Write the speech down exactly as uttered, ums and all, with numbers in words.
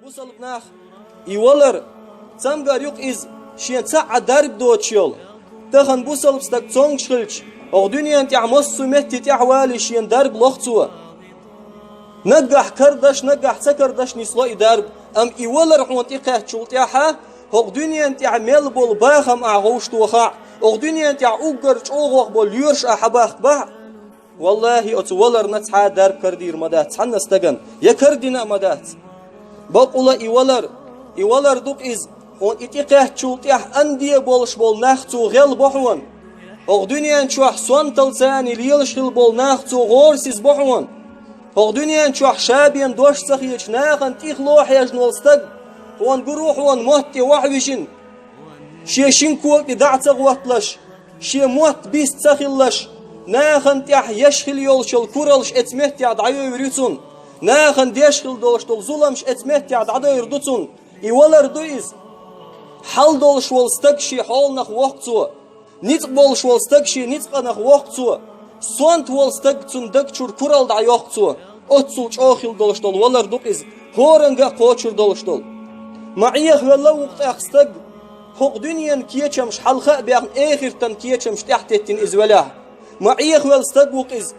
Бусалба нах, и валар, цамгар ю-кх иза, шен цхьа а дарба доцуш йолу. Тахана бусалба стаг цомгуш хилча, хӀокху дуьненан тӀехь массо а метте тӀехь валий шена дарба лоху цо. Наггахь кардаш, наггахь ца кардаш нисло и дарба, амма и валар хьуна тӀекхаьччул тӀаьхьа, хӀокху дуьненан тӀехь мел болу бахам ахь гӀовш тохахь, хӀокху дуьненан тӀехь уггар чӀогӀох болу лоьраш ахь хьабахкабахь, валлахӀи, оцу валарна цхьа а дарба кардийр ма дац цхьанна стагана, я кардина а ма дац. Бакъула и валар, и валар ду-кх иза, хьуна и тӀекхаьччул тӀаьхьа анде болуш болу нах цо гӀел бо хьуна. ХӀокху дуьнен чохь сонталла царний лелаш хилла болу нах цо гӀорасиз бо хьуна. ХӀокху дуьнен чохь ша бен дош ца хеташ нахана тӀехло хьежна волу стаг, хьуна гур ву хьуна мотт тӀе вахьа вижина. Шен шин кога тӀе дӀа а ца гӀотталаш, шен мотт бист ца хилалаш, нахана тӀехь еш хила йолуш йолу кураллаш эца меттехь дӀайойур ю цунна, нахана деш хила долуш долу зуламаш эца меттехь дӀадойур ду цунна. И валар ду иза. Хьал долуш волу стаг шен хьоланах воккху цо, ницкъ болуш волу стаг шен ницкъанах воккху цо, сонта волу стаг цунна даг чуьра куралла дӀайоккху цо. Оццул чӀогӀа хила долуш долу валар ду-кх иза, хӀоранга а кхочур долуш долу. Ма Ӏехавелла ву-кх тӀаккха стаг, хӀокху дуьненан кечамаш хьалха а баьхна, эхартан кечамаш тӀаьхьатеттина иза велахь. Ма Ӏехавелла стаг ву-кх иза,